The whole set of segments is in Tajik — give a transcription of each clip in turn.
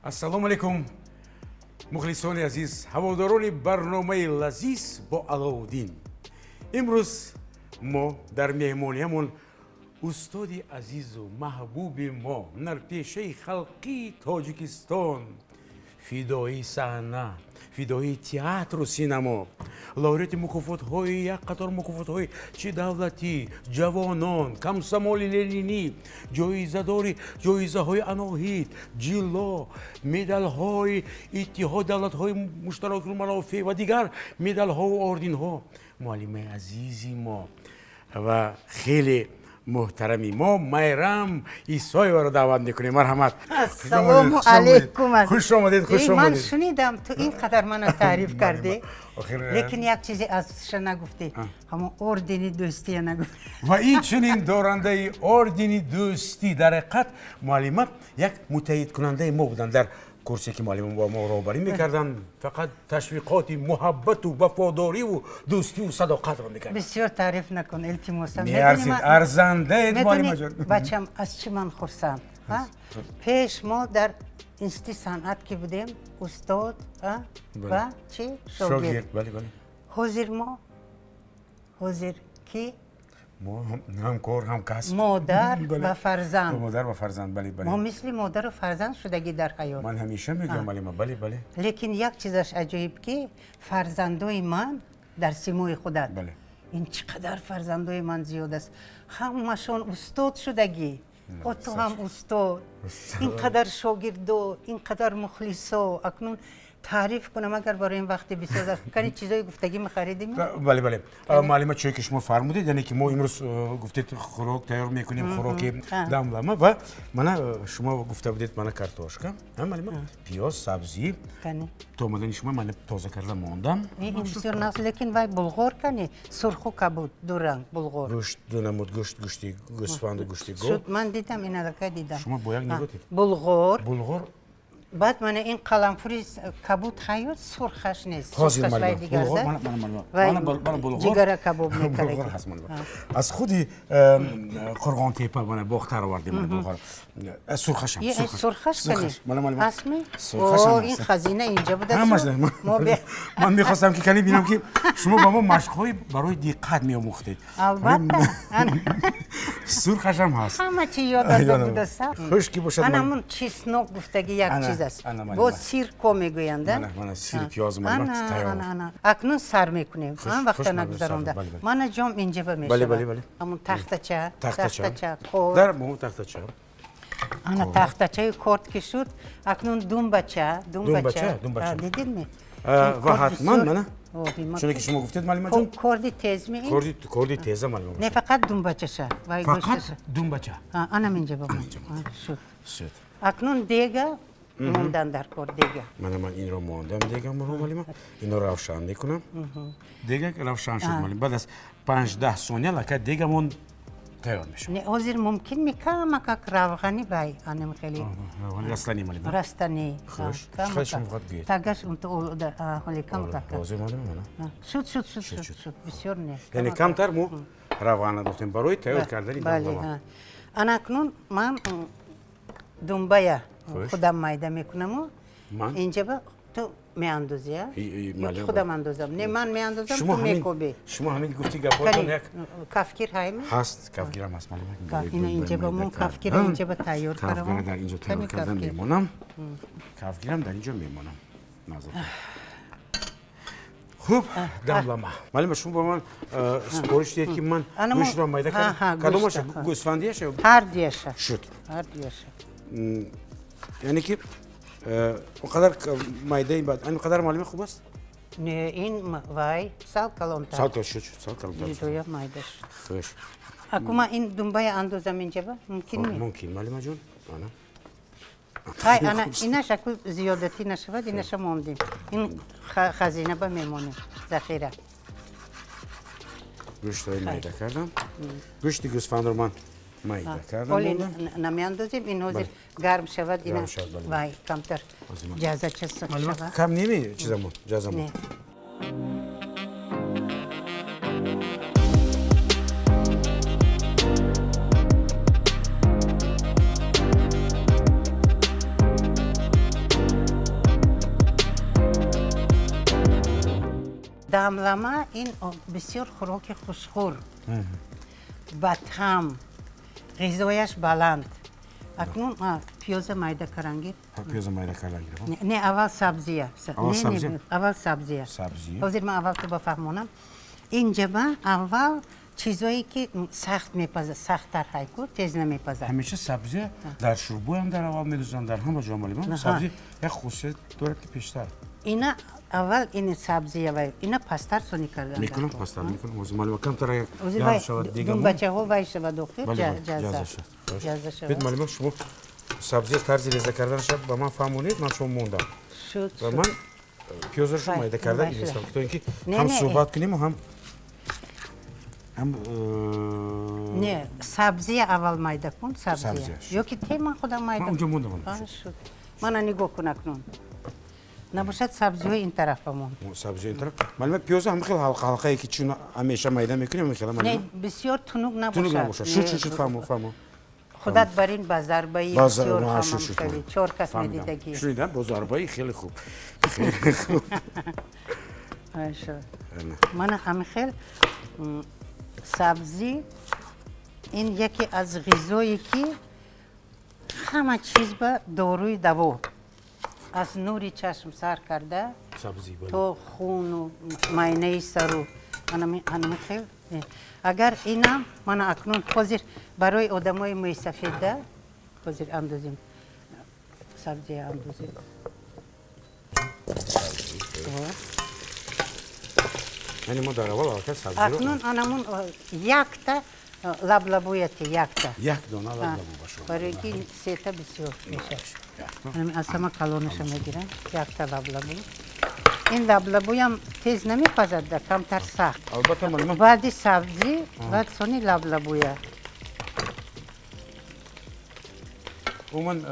Ассалому алайкум, мухлисони азиз, ҳаводорони барномаи лазиз бо Аловуддин. Имрӯз мо дар меҳмониямон устоди азизу маҳбуби мо, ҳунарпешаи халқии Тоҷикистон, фидоии саҳна, фидоии театру синамо, лауреати мукофотҳои, як қатор мукофотҳои чи давлатӣ, ҷавонон, комсомоли ленинӣ, ҷоизадори ҷоизаҳои Аноҳид, Ҷилло, медалҳои Иттиҳод давлатҳои муштаракулманофеъ ва дигар медалҳову орденҳо, муаллимаи азизи мо ва хеле муҳтарами мо Майрам Исоеваро даъват мекунем. Марҳамат. Ассалому алайкум. Хуш омадед, хуш Ман омадед. шунидам, ту ин қадар мана таъриф кардӣ, лекин як чизе азша нагуфтӣ, ҳамон ордени дӯстия нагуфтӣ. Ва инчунин дорандаи ордени дӯстӣ. Дар ҳақиқат, муаллима як муттаҳидкунандаи мо буданд. Дар курсе ки муаллима бо мо роҳбарӣ мекарданд, фақат ташвиқоти муҳаббату вафодориву дӯстиву садоқатро мекарданд. Бисёр таъриф накун, илтимосам. Меарзид, арзандаед, муаллимаҷон. Бачам, аз чӣ ман хурсанд? Пеш мо дар институти санъат ки будем, устод ва чӣ, шогирд. Бале, бале. Ҳозир мо, ҳозир ки? Мо ҳамкор, ҳамкасб. Модар ва фарзанд. Модар ва фарзанд, бале, бале. Мо мисли модару фарзанд шудагӣ дар ҳаёт. Ман ҳамеша мегӯям, муаллима, бале, бале. Лекин як чизаш аҷоиб, ки фарзандои ман дар симои худат, ин чӣ қадар фарзандои ман зиёд аст, ҳамашон устод шудагӣ. О, ту ҳам устод, ин қадар шогирдо, ин қадар мухлисо. Акнун таъриф кунам, агар барои ин вақти бисёр кани чизои гуфтагӣ мехаридем. Бале, бале, муаллима, чое ки шумо фармудед, яъне ки мо имрӯз гуфтед, хӯрок тайёр мекунем, хӯроки дамлама. Ва мана, шумо гуфта будед, мана картошка, муаллима, пиёз, сабзӣ то омадани шумо мана тоза карда мондам. Ин бисёр нағз, лекин вай булғор кани, сурху кабуд, ду ранг булғор. Гӯшт ду намуд гӯшт: гӯшти гӯсфанду гӯшти гов. Ман дидам, ин аллакай дидам. Шумо бо як нигоҳ дид. Булғор. Булғор. Баъд мана ин қаламфури кабуд ҳаю, сурхаш нест. Ҳозир. Ҷигара кабоб. Булғор ҳаст аз худи Қурғонтепа, мана боғтар овардем, мана булғор, сурхашам. Сурхаш ҳастми? Ин хазина инҷа буда. Ман мехостам, ки кани бинам, ки шумо ба мо машқҳои барои диққат меомӯхтед. Албатта. Сурхашам ҳаст. Ҳама чи ёдада будаса. Хуш ки бошад. Ана ҳамун чеснок гуфтаги як чиз аст, бо сирко мегӯянд. Мана сир, пиёз. Акнун сар мекунем, вақта нагузаронда. Мана ҷом инҷа ба мешавад, ҳамун тахтача. Тахтача дар тахтача. Ана тахтачаи корд ки шуд, акнун думбача, думбача дидидми? Ва ҳатман мана чуне ки шумо гуфтед, муаллимаҷон. Корди тезми? Корди теза, муаллима. Не, фақат думбачаша. Фақат думбача. Анам инҷа ба шуд. Акнун дега мондан дар кор, дега. Мана ман инро мондам, дегамро, муаллима, инро равшан мекунам. Дега равшан шуд, муаллим. Баъд аз 5-10 сония лака дегамон тайёр мешавад. Не, ҳозир мумкин мекамакак равғани вай анам хеле. Растанӣ, муаллима? Растанӣ. Хуш, шумо фақат гӯед. Тагаш ҳоли камакак. Ҳозир, муаллима, мана. Шуд, шуд, шуд, шуд, шуд, бисёр не. Яъне камтар мо равған андохтем барои тайёр кардани дамлама. Ана акнун ман думбая худам майда мекунаму инҷа ба ту меандозӣ, худам андозам? Не, ман меандозам, ту мекобӣ. Шумо ҳамин гуфти гапотон як. Кафкир ҳайми? Ҳаст, кафгирам ҳаст, муаллима. Ина инҷа ба мо кафкира инҷа ба тайёр. Кафгира дар инҷо тайёр кардан мемонам, кафгирам дар инҷо мемонам. Хуб, дамлама. Муаллима, шумо ба ман супориш диҳед, ки ман гӯштро майда кардам. Кадомаша, гӯсфандияша? Ҳар дуяша. Шуд. Ҳар дуяша. Яъне ки он қадар майдаи, ин қадар, муаллима, хуб аст? Не, ин вай сал калонтар. Сал шуд, шуд, сал калонтар. Ҷудоя майда шуд. Хуш. Аку ман ин думбая андозам инҷа ба, мумкин ми? Мумкин, муаллимаҷон, ана. Хай, ана инаш аку зиёдатӣ нашавад, инаша мондем, ин хазина ба мемонем, захира. Гӯштҳои майда кардам, гӯшти гӯсфандро ман майда кардам. Оли намеандозем, ин ҳозир гарм шавад, ина вай камтар ҷазача сих шавад. Кам неми чизамон, ҷазамон. Дамлама ин бисёр хӯроки хушхӯр, ба таъм, ғизояш баланд. Акнун пиёза майда карангир. Пиёза майда карангир. Не, аввал сабзия. Аввал сабзия. Ҳозир ман аввал ту бафаҳмонам. Инҷаба аввал чизое ки сахт мепазад, сахттар ҳайку, тез намепазад. Ҳамеша сабзия дар шӯрбоям дар аввал медузанд, дар ҳама ҷо малима. Сабзи як хусусият дорад ки пештар. Ина аввал ин сабзия вай, ина пастар сони кардан. Мекунам пастар, мекунам. Ҳозир малима камтар гарм шавад дигар. Бачаҳо вай шавад охир, ҷаза. Ҷаза шавад. Бед малима, шумо сабзия тарзи реза карданашро ба ман фаҳмонед, ман шумо мондам. Шуд. Ва ман пиёзашро майда карда гирифтам, то ин ки ҳам суҳбат кунем ҳам Не, сабзия аввал майда кун, сабзия. Ё ки те ман худам майда. Ман унҷо мондам. Шуд. Мана нигоҳ кун акнун. Набошад сабзиҳои ин тараф бамон. Сабзиҳои ин тараф. Малима, пиёза ҳам хел ҳалқа ҳалқае ки чун ҳамеша майда мекунем, ҳамин хела малима. Не, бисёр тунук набошад. Тунук набошад. Шуд, шуд, шуд, фаҳмо, фаҳмо. Худат бар ин ба зарбаи бисёр ҳамам кардӣ. Чор кас медидагӣ. Шунидам, бо зарбаи хеле хуб. Хеле хуб. Шуд. Мана ҳамин хел сабзӣ ин яке аз ғизое ки ҳама чиз ба доруи даво. Аз нури чашм сар карда то хуну майнаи сару ҳанами хел. Агар инам мана акнун ҳозир барои одамои мӯйсафеда ҳозир андозем, сабзия андозем. Яъне мо дар аввал аллакай сабзиро акнун анамун якта лаблабуяти якта. Як дона лаблабу бошад. Барои ки сета бисёр мешавад. Аз ҳама калонаша мегирам, якта лаблабу. Ин лаблабуям тез намепазад, камтар сахт. Албатта, малима. Баъди сабзӣ, баъд сони лаблабуя. Умуман,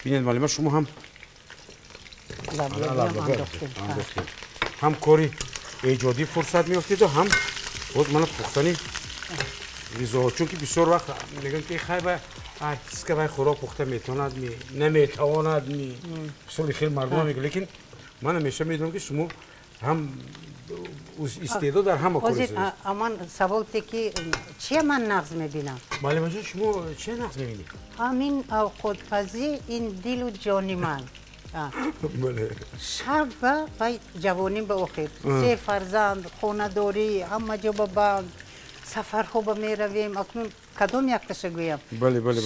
бинед малима, шумо ҳам лаблабуям андохтем. Ҳам кори эҷодӣ фурсат меёфтеду, ҳам боз мана пухтани ғизоҳо. Чунки бисёр вақт мегӯянд ки хай ба артистка вай хӯрок пухта метавонад ми, наметавонад ми. Бисёр хеле мардума мегӯянд, лекин ман ҳамеша медонам ки шумо ҳам истеъдод дар ҳама кор ҳозир аман савол те ки чия ман нағз мебинам? Малимаҷон, шумо чия нағз мебинед? Ҳамин овқотпазӣ ин дилу ҷони ман. Шаб ба вай ҷавонӣ ба охир. Се фарзанд, хонадорӣ, ҳама ҷо ба банд, сафарҳо ба меравем. Акнун кадом якташа гӯям?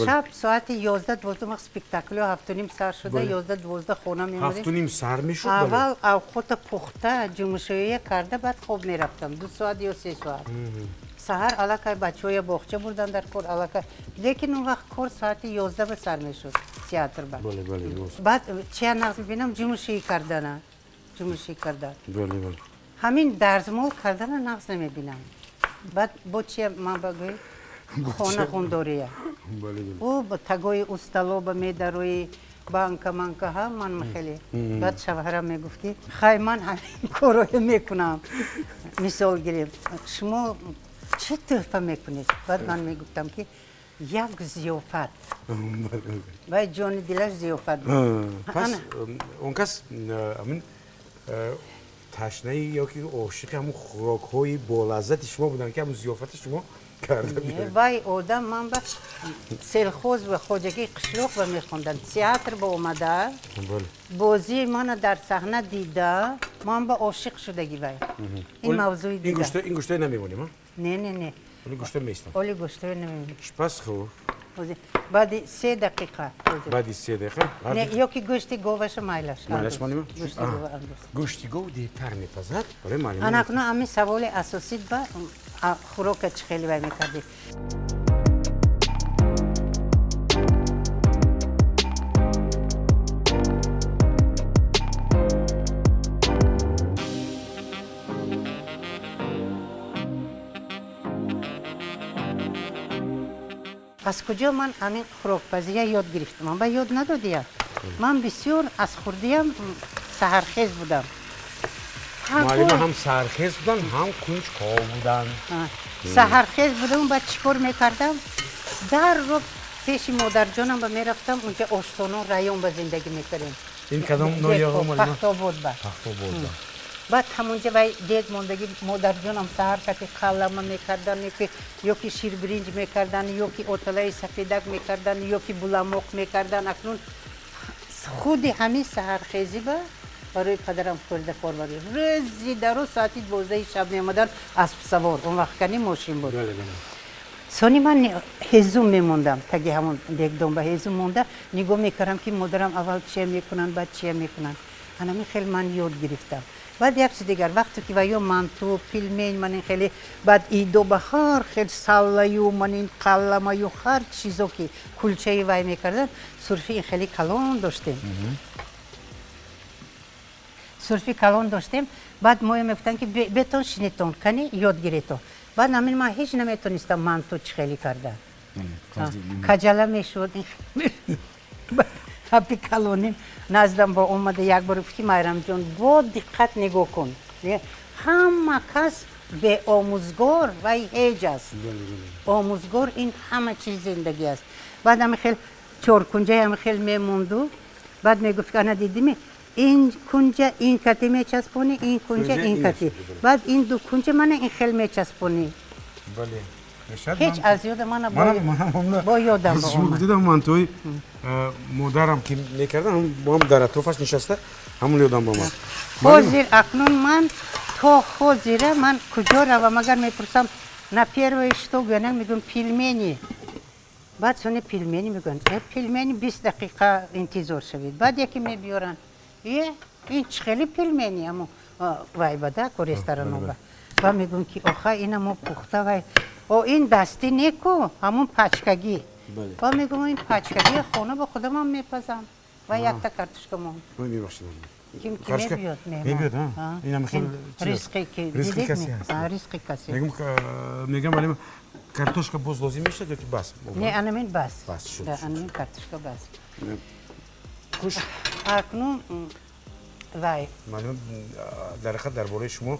Шаб соати 11-12 вақт спектаклҳо 7:30 сар шуда, 11-12 хона мемонем. 7:30 сар мешуд? Аввал авқота пухта, ҷумушоия карда, баъд хоб мерафтам. 2 соат ё 3 соат. Саҳар аллакай бачаҳоя боғча бурдан дар кор, аллакай. Лекин он вақт кор соати 11 ба сар мешуд театр ба. Баъд чия нағз мебинам? Ҷумушоӣ кардана. Ҷумушоӣ кардан. Ҳамин дарзмол кардана нағз намебинам. Баъд бо чия ман багӯй? Хона хундория. Ӯ тагои усталоба медарои банка манка ҳа ман хеле. Баъд шавҳарам мегуфт ки хай ман ҳамин корое мекунам. Мисол гирем. Шумо чӣ тӯҳфа мекунед? Баъд ман мегуфтам ки як зиёфат. Вай ҷони дилаш зиёфат буд. Пас он кас ҳамин ташнаи ё ки ошиқи ҳамун хӯрокҳои болаззати шумо буданд ки ҳамун зиёфати шумо карда биёред. Вай одам ман ба селхоз ва хоҷагии қишлоқ ба мехондам. Театр ба омада, бозии мана дар саҳна дида, ман ба ошиқ шудагӣ вай. Ин мавзӯи дигар. Ин гӯштое намемонем, а? Не, не, не. Оли гӯштое меистам. Оли гӯштое намемонем. Пас хуб. Баъди 3 дақиқа. Баъди 3 дақиқа? Не, ё ки гӯшти говаша майлаш. Майлаш монем? Гӯшти гова андоз. Гӯшти гов дертар мепазад. Барои маълум. Ана акнун ҳамин саволи асосӣ ба хӯрока чӣ хеле вай мекардӣ? Аз куҷо ман ҳамин хӯрокпазия ёд гирифтам? Ман ба ёд надодиям. Ман бисёр аз хурдиям саҳархез будам. Муаллима ҳам саҳархез буданд, ҳам кунҷков буданд. Саҳархез будам, баъд чӣ кор мекардам? Дарро пеши модарҷонам ба мерафтам, унҷа Оштоно район ба зиндагӣ мекардем. Ин кадом ноҳияҳо, муаллима? Пахтобод ба. Пахтобод ба. Баъд ҳамонҷа вай дег мондагӣ, модарҷонам саҳар кати қаллама мекардан, ё ки ширбиринҷ мекардан, ё ки оталаи сафедак мекардан, ё ки буламоқ мекардан. Акнун худи ҳамин саҳархезӣ ба барои падарам хӯрда кор барӣ. Рӯзи дароз соати 12 шаб меомадан, аспсавор, он вақт кани мошин буд. Сони ман ҳезум мемондам, таги ҳамон дегдон ба ҳезум монда нигоҳ мекардам, ки модарам аввал чия мекунанд, баъд чия мекунанд. Анами хел ман ёд гирифтам. Баъд як чиз дигар, вақте ки ва ё манту, пельмень, ман ин хеле, баъд идо ба ҳар хел саллаю, ман ин қалламаю, ҳар чизо ки кулчаи вай мекардан, сурфи ин хеле калон доштем, сурфи калон доштем. Баъд моя мегуфтанд, ки бетон шинетон, кани ёд гиретон. Баъд намин ман ҳеҷ наметонистам манту чӣ хеле карда, каҷала мешуд. Ҳапи калоним наздам бо омада як бор гуфт, ки Майрамҷон, бо диққат нигоҳ кун, ҳама кас беомӯзгор вай ҳеҷ аст, омӯзгор ин ҳама чиз зиндагӣ аст. Баъд ами хел чоркунҷаи ами хел мемонду, баъд мегуфт, ки ана дидими, ин кунҷа ин кати мечаспонӣ, ин кунҷа ин кати, баъд ин ду кунҷа мана ин хел мечаспонӣ. Ҳеҷ аз ёда мана бо ёдам. Дидам, мантуи модарам ки мекардам, бо ҳам дар атрофаш нишаста, ҳамон ёдам омад. Ҳозир акнун ман то ҳозира ман куҷо равам, агар мепурсам, на первое что гӯянам, мегӯям пельмени. Баъд сони пельмени мегӯянд, э, пельмени 20 дақиқа интизор шавед, баъд яке мебиёранд, е, ин чӣ хели пельмени, амо вай бада ку рестораноба ва мегӯям, ки оха, ина мо пухта вай, о, ин дастӣ неку, ҳамон пачкагӣ. Ва мегӯям, ин пачкагӣ хона ба худамам мепазам ва якта картошка мон. Ким ки мебиёд. Мебиёд. Ризқи ки ризқи касе. Мегам, вале картошка боз лозим мешавад ё ки бас? Не, анамин бас. Бас шуд. Анамин картошка бас. Хуш. Акнун вай. Маълум, дар ҳақиқат дар бораи шумо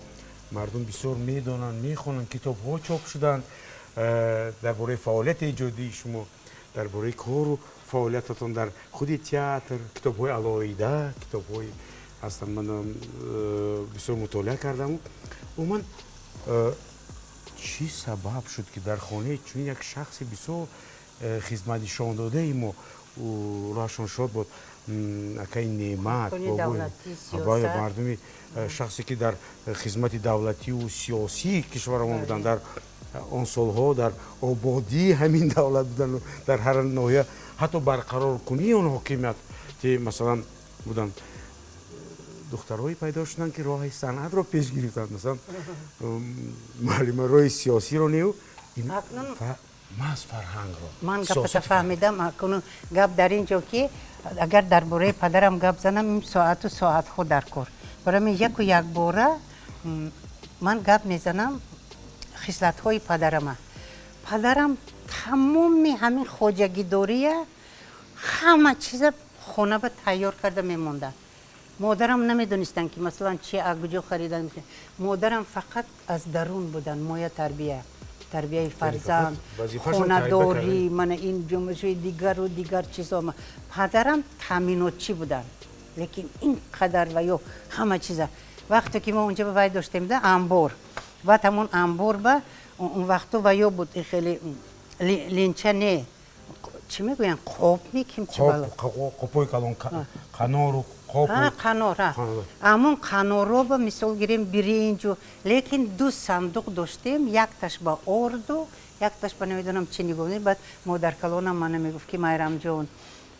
мардум бисёр медонанд, мехонанд, китобҳо чоп шуданд дар бораи фаъолияти эҷодии шумо, дар бораи кору фаъолиятатон дар худи театр китобҳои алоҳида, китобҳои ҳастанд, ман бисёр мутолиа кардам. Умуман, чӣ сабаб шуд, ки дар хонаи чунин як шахси бисёр хизматнишондодаи мо, роҳашон шод буд, акаи Неъмат, мардуми шахсе ки дар хизмати давлативу сиёсии кишварамон буданд, дар он солҳо дар ободии ҳамин давлат буданд, дар ҳар ноҳия ҳатто барқароркунии он ҳокимияти масалан буданд, духтарҳое пайдо шуданд, ки роҳи санъатро пеш гирифтанд, масалан муаллима роҳи сиёсиро неу, маҳз фарҳангро? Ман гапата фаҳмидам. Акнун гап дар ин ҷо, ки агар дар бораи падарам гап занам, ин соату соатҳо дар кор. Барои ман яку якбора ман гап мезанам хислатҳои падарама. Падарам тамоми ҳамин хоҷагидория, ҳама чиза хона ба тайёр карда мемонданд. Модарам намедонистанд, ки масалан чи аз куҷо харидан. Модарам фақат аз дарун буданд, моя тарбия, тарбияи фарзанд, хонадорӣ, мана ин ҷумлаи дигару дигар чизо. Падарам таъминотчӣ буданд, лекин ин қадар ва ё ҳама чиза, вақте ки мо унҷа вай доштем да амбор, баъд ҳамон амбор ба он вақту ва ё буд хеле линча, не, чӣ мегӯянд, қоб меким. Қопҳои калон, қанору. Қанор, ҳамон қаноро ба мисол гирем биринҷу, лекин ду сандуқ доштем, якташ ба орду, якташ ба намедонам чӣ нигоҳ. Баъд модаркалонам мана мегуфт, ки Майрамҷон,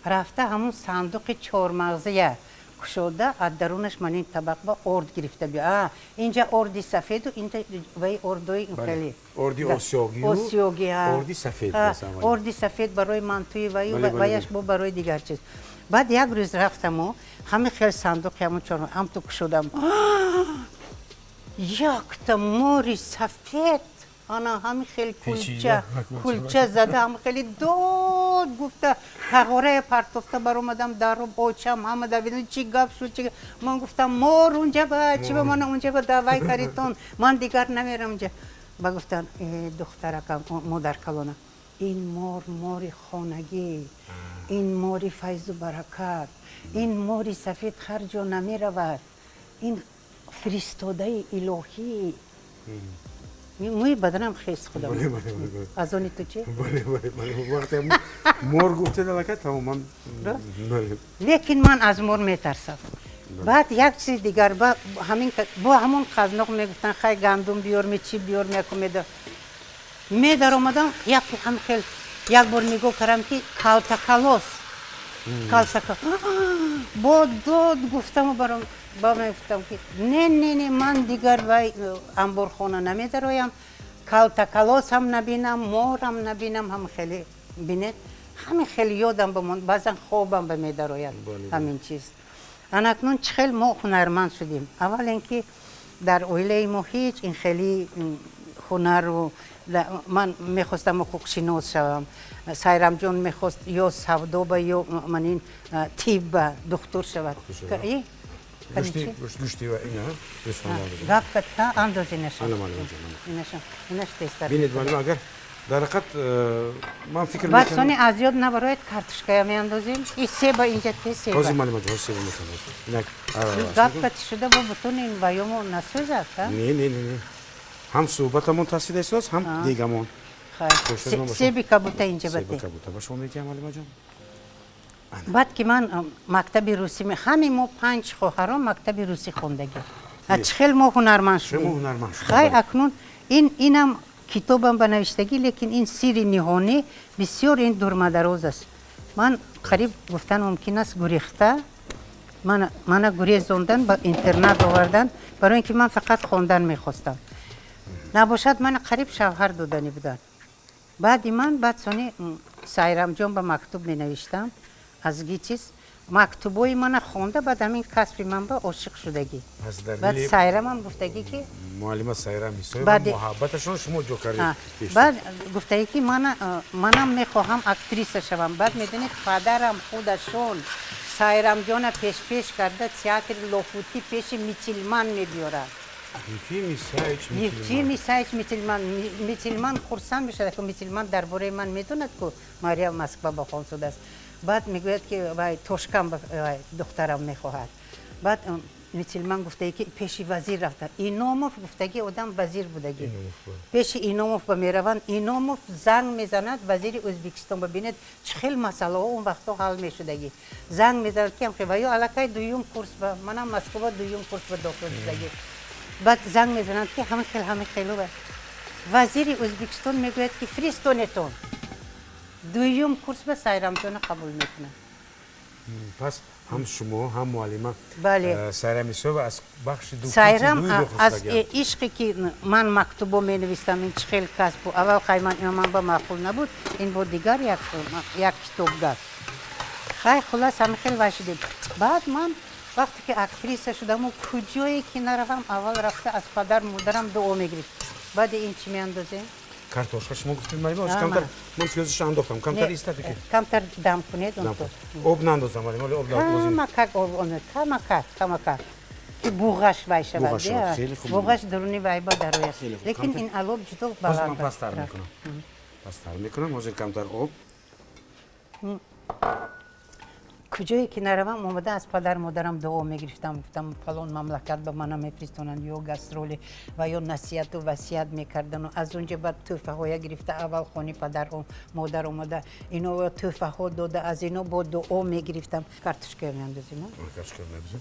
рафта ҳамон сандуқи чормағзия кушода, аз дарунаш ман ин табақ ба орд гирифта биё. А инҷа орди сафеду, инҷа ваи ордои хеле. Орди осиёгию. Осиёги. Орди сафед. Орди сафед барои мантуи ваю, ваяш бо барои дигар чиз. Баъд як рӯз рафтаму ҳами хел сандуқи ҳамон чор ҳамту кушодам, якта мори сафед ана ҳами хел кулча кулча зада, ҳами хели дод гуфта, тағорая партофта баромадам. Дару очам ҳама давидан, чӣ гап шуд, чи? Ман гуфтам, мор унҷа ба чи ба мана унҷа ба давай каритон, ман дигар намерам унҷа. Ба гуфтан, э, духтаракам, модаркалона, ин мор мори хонагӣ, ин мори файзу баракат, ин мори сафед ҳар ҷо намеравад, ин Фиристодаи илоҳӣ. Мӯи баданам хест худам. Аз они ту чӣ? Вақте мор гуфтед, аллакай тамоман. Лекин ман аз мор метарсам. Баъд як чизи дигар, бо ҳамон қазноқ мегуфтанд, хай гандум биёр, ме чӣ биёр, меку меда. Медаромадам, як ҳам хел як бор нигоҳ кардам, ки калтакалос. Калтака. Бо дод гуфтаму баром ба мегуфтам, ки не, не, не, ман дигар вай амборхона намедароям, калтакалос ҳам набинам, морам набинам, ҳам хеле бинед, ҳамин хеле ёдам бимонд, баъзан хобам ба медарояд ҳамин чиз. Анакнун чӣ хел мо ҳунарманд шудем? Аввал ин ки дар оилаи мо ҳеҷ ин хели ҳунару, ман мехостам ҳуқуқшинос шавам, Сайрамҷон мехост ё савдоба, ё манин тибба духтур шавад. Гап андоз инаш тезтар. Бинед, муаллима, агар дар ҳақиқат ман фикр баъд сони аз ёд набарояд, картошкая меандозем и себа инҷа те себа. Ҳозир, муаллима ҷон, себа метавонед. Гап кати шуда бо бутун ин ваёмо насӯзад. Не, не, не, ҳам суҳбатамон таъсир эҳсос, ҳам дегамон. Себи кабута инҷа бате. Себи кабута ба шумо медиҳам, муаллима ҷон. Баъд ки ман мактаби русӣ, ҳами мо панҷ хоҳарон мактаби русӣ хондагӣ. Чӣ хел мо ҳунарманд шудем? Хай акнун инам китобам ба навиштагӣ, лекин ин сирри ниҳонӣ бисёр ин дурмадароз аст. Ман қариб гуфтан мумкин аст, гурехта мана гурезондан, ба интернат овардан, барои ин ки ман фақат хондан мехостам. Набошад, мана қариб шавҳар доданӣ буданд. Баъди ман баъд сони Сайрамҷон ба мактуб менавиштам аз ГИТИС, мактубҳои мана хонда, баъд ҳамин касби ман ба ошиқ шудагӣ. Баъд Сайрамам гуфтагӣ, ки муаллима Сайрам Исоева муҳаббаташон шумо ҷо кардед. Баъд гуфтагӣ, ки манам мехоҳам актриса шавам. Баъд медонед, падарам худашон Сайрамҷона пешпеш карда театри Лоҳутӣ пеши Митилман мебиёрад. Ефим Исаевич Митилман. Митилман хурсанд мешавад, ки Митилман дар бораи ман медонад, ку Мария Москва ба хон шудааст. Баъд мегӯяд, ки вай Тошкан духтарам мехоҳад. Баъд Митилман гуфтаги, ки пеши вазир рафта. Иномов гуфтаги, одам вазир будаги. Пеши Иномов ба мераванд, Иномов занг мезанад вазири Ӯзбекистон ба. Бинед, чӣ хел масъалаҳо он вақтҳо ҳал мешудаги. Занг мезанад, ки ва ё аллакай дуюм курс ба, манам Москва дуюм курс ба дохил шудаги. Баъд занг мезананд, ки ҳама хел, ҳама хелу вазири Ӯзбекистон мегӯяд, ки фиристонетон. Дуюм курс ба Сайрамҷона қабул мекунад. Пас ҳам шумо, ҳам муаллима Сайрам Исоева аз бахши Сайрам аз ишқе ки ман мактубо менавистам, ин чӣ хел касбу аввал хай ман ба маъқул набуд, ин бо дигар як китоб гап. Хай хулас ҳама хел вай шудем. Баъд ман вақте ки актриса шудаму, куҷое ки наравам, аввал рафта аз падар модарам дуо мегирифт. Баъди ин чӣ меандозем? Картошка шумо гуфтед, муаллима, камтар ман пиёзашро андохтам, камтар истад ки. Камтар дам кунед он. Об нандозам, муаллима, об лозим. Камакак об, камакак, камакак. Ки буғаш вай шавад. Буғаш даруни вай ба дарояд. Лекин ин алоб ҷудо баланд. Ман пасттар мекунам. Пасттар мекунам, ҳозир камтар об. Куҷое ки наравам, омада аз падар модарам дуо мегирифтам, гуфтам фалон мамлакат ба мана мефиристонанд ё гастроли ва ё насиҳату васият мекардану аз он ҷо баъд тӯҳфаҳоя гирифта, аввал хони падар модар омада, ино тӯҳфаҳо дода, аз ино бо дуо мегирифтам. Картошка меандозем. Картошка меандозем.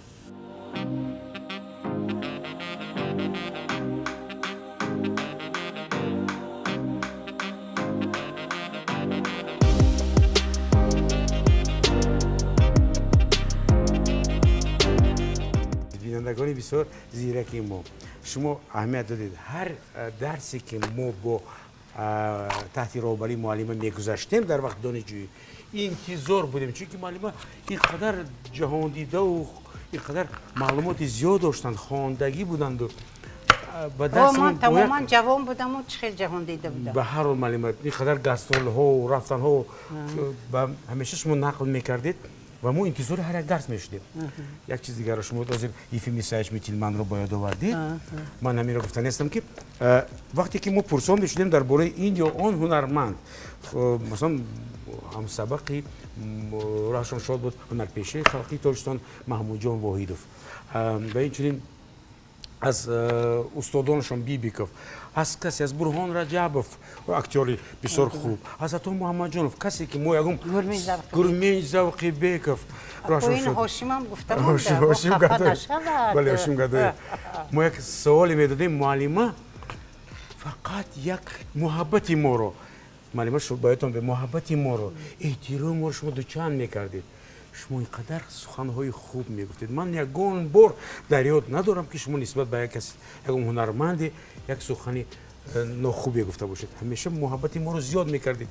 Бинандагони бисёр зираки мо, шумо аҳамият додед, ҳар дарсе ки мо бо таҳти роҳбарии муаллима мегузаштем дар вақти донишҷӯӣ, интизор будем, чунки муаллима ин қадар ҷаҳондидаву ин қадар маълумоти зиёд доштанд, хондагӣ буданду. Ман тамоман ҷавон будаму чӣ хел ҷаҳондида будам. Ба ҳар ҳол, муаллима, ин қадар гастролҳо, рафтанҳо ҳамеша шумо нақл мекардед ва мо интизори ҳар як дарс мешудем. Як чиз дигарро шумо ҳозир Ефим Исаевич Митилманро ба ёд овардед. Ман ҳаминро гуфта нестам, ки вақте ки мо пурсон мешудем дар бораи ин ё он ҳунарманд, масалан ҳамсабақи Раҳшон шод буд ҳунарпешаи халқии Тоҷикистон Маҳмудҷон Воҳидов ва инчунин Аз устодонашон Бибиков, аз касе, аз Бурҳон Раҷабов, актёри бисёр хуб, аз Ато Муҳаммадҷонов, касе ки мо ягон Гурмин Завқибеков. Ҳошимам гуфта. Бале, Ҳошим Гадоев. Мо як саволе медодем, муаллима фақат як муҳаббати моро, муаллима, боятон бе муҳаббати моро, эҳтироми моро шумо дучанд мекардед. Шумо ин қадар суханҳои хуб мегуфтед. Ман ягон бор дар ёд надорам, ки шумо нисбат ба як кас, ягон ҳунарманде як сухани нохубе гуфта бошед. Ҳамеша муҳаббати моро зиёд мекардед,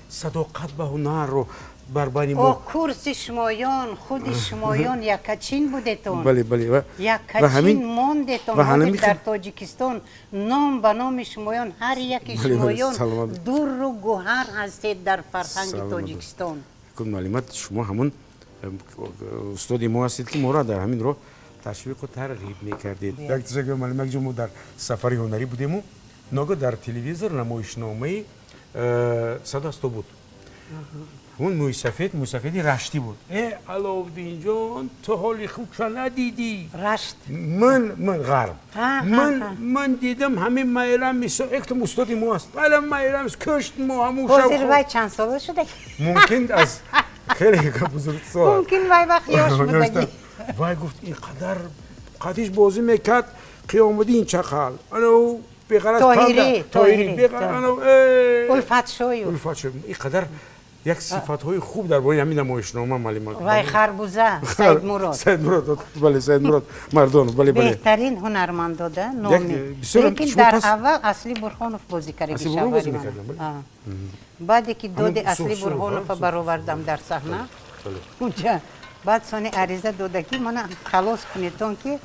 садоқат ба ҳунарро бар байни мо. Курси шумоён, худи шумоён якачин будетон. Бале, бале. Якачин мондетон. Дар Тоҷикистон ном ба номи шумоён, ҳар яки шумоён дурру гӯҳар ҳастед дар фарҳанги Тоҷикистон. Муаллима, шумо ҳамун устоди мо ҳастед, ки моро дар ҳамин роҳ ташвиқу тарғиб мекардед. Як ташаккур, муаллима. Якҷо мо дар сафари ҳунарӣ будему ногоҳ дар телевизор намоишномаи «Садо аз тобут» буд. Ҳамун мӯйсафед, мӯйсафеди раштӣ буд. Э, Аловуддинҷон, ту ҳоли худша надидӣ. Рашт. Ман ғарб, ман дидам, ҳамин Майрам яктам устоди мо аст, ала Майрам кушт мо ҳамун. Ҳозир вай чанд сола шуда? Мумкин аз хеле бузургсол. Мумкин вай вақт ёш будагӣ. Вай гуфт, ин қадар қадиш бозӣ мекард Қиёмуддин Чақал, анау беғараз. Тоҳирӣ, Улфатшою. Улфатшоев. Ин қадар як сифатҳои хуб дар бораи ҳамин намоишнома, муаллима. Вай Харбуза, Саидмурод. Саидмурод, бале, Саидмурод Мардонов, бале, бале. Беҳтарин ҳунармандода номи, лекин дар аввал Асли Бурхонов бозӣ кардаги шавҳари ман. Баъде ки доди Асли Бурҳонова баровардам дар саҳна унҷа, баъд сони ариза дода, ки мана халос кунедон, ки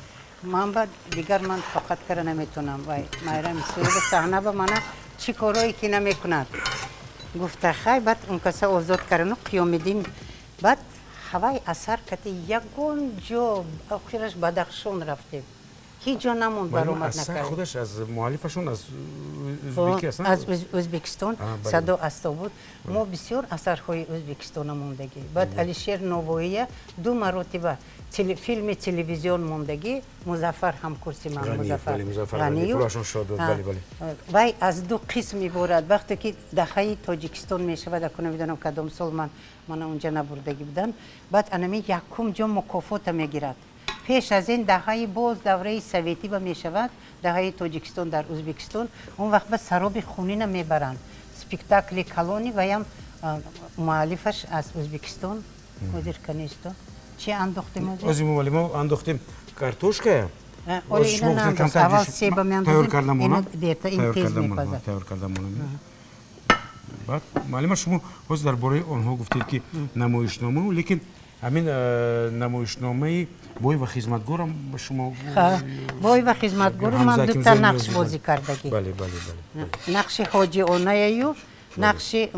ман ба дигар ман тоқат кара наметонам, вай Майрам Исоева саҳна ба мана чӣ корое ки намекунад, гуфта. Хай, баъд он каса озод кардану Қиёмиддин. Баъд ҳавай асар кати ягон ҷо, охираш Бадахшон рафтем, ҳеҷ ҷо намонд баромад накард. Худаш аз муаллифашон аз ӯзбеки ҳастанд. Аз Ӯзбекистон, «Садо аз тобут». Мо бисёр асарҳои Ӯзбекистона мондагӣ. Баъд Алишер Новоия ду маротиба филми телевизион мондагӣ. Музаффар, ҳамкурси ман, Музаффар Ғаниев, вай аз ду қисм иборат. Вақте ки даҳаи Тоҷикистон мешавад, аку намедонам кадом сол, ман мана унҷа набурдагӣ будам, баъд анами якум ҷо мукофота мегирад. Пеш аз ин даҳаи боз давраи советӣ ба мешавад даҳаи Тоҷикистон дар Ӯзбекистон. Он вақт ба «Сароби хунина» мебаранд, спектакли калони. Ваям муаллифаш аз Ӯзбекистон. Ҳозир канисто чи андохтем? Ҳозир мо мо андохтем картошка. Аввал себа меандозем, ин тез мепазад. Тайёр карда монам. Баъд, муаллима, шумо ҳозир дар бораи онҳо гуфтед, ки намоишнома, лекин ҳамин намоишномаи «Бой ва хизматгорам» шумо. «Бой ва хизматгору» ман дута нақш бозӣ кардагӣ. Бале, бале, бале. Нақши Ҳоҷи Онаяю нақши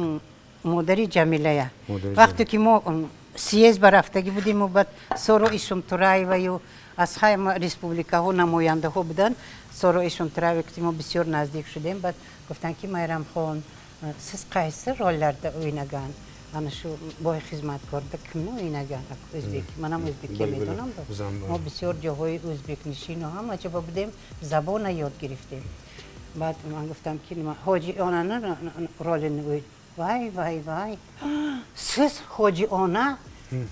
модари Ҷамилая. Вақте ки мо съезд ба рафтагӣ будему, баъд Соро Ишумтураеваю, аз ҳама республикаҳо намояндаҳо буданд, Соро Ишумтураева ки мо бисёр наздик шудем. Баъд гуфтанд, ки Майрамхон, сиз qaysi rollarda o'ynagan, ana shu «Boy xizmatkorda» kimni o'ynagan? O'zbek, manam o'zbekka медонам. Мо бисёр ҷоҳои ӯзбекнишину ҳама ҷо будем, забона ёд гирифтем. Баъд ман гуфтам, ки Ҳоҷи Онана ролини. Вай, вай, вай, siz Hoji Ona,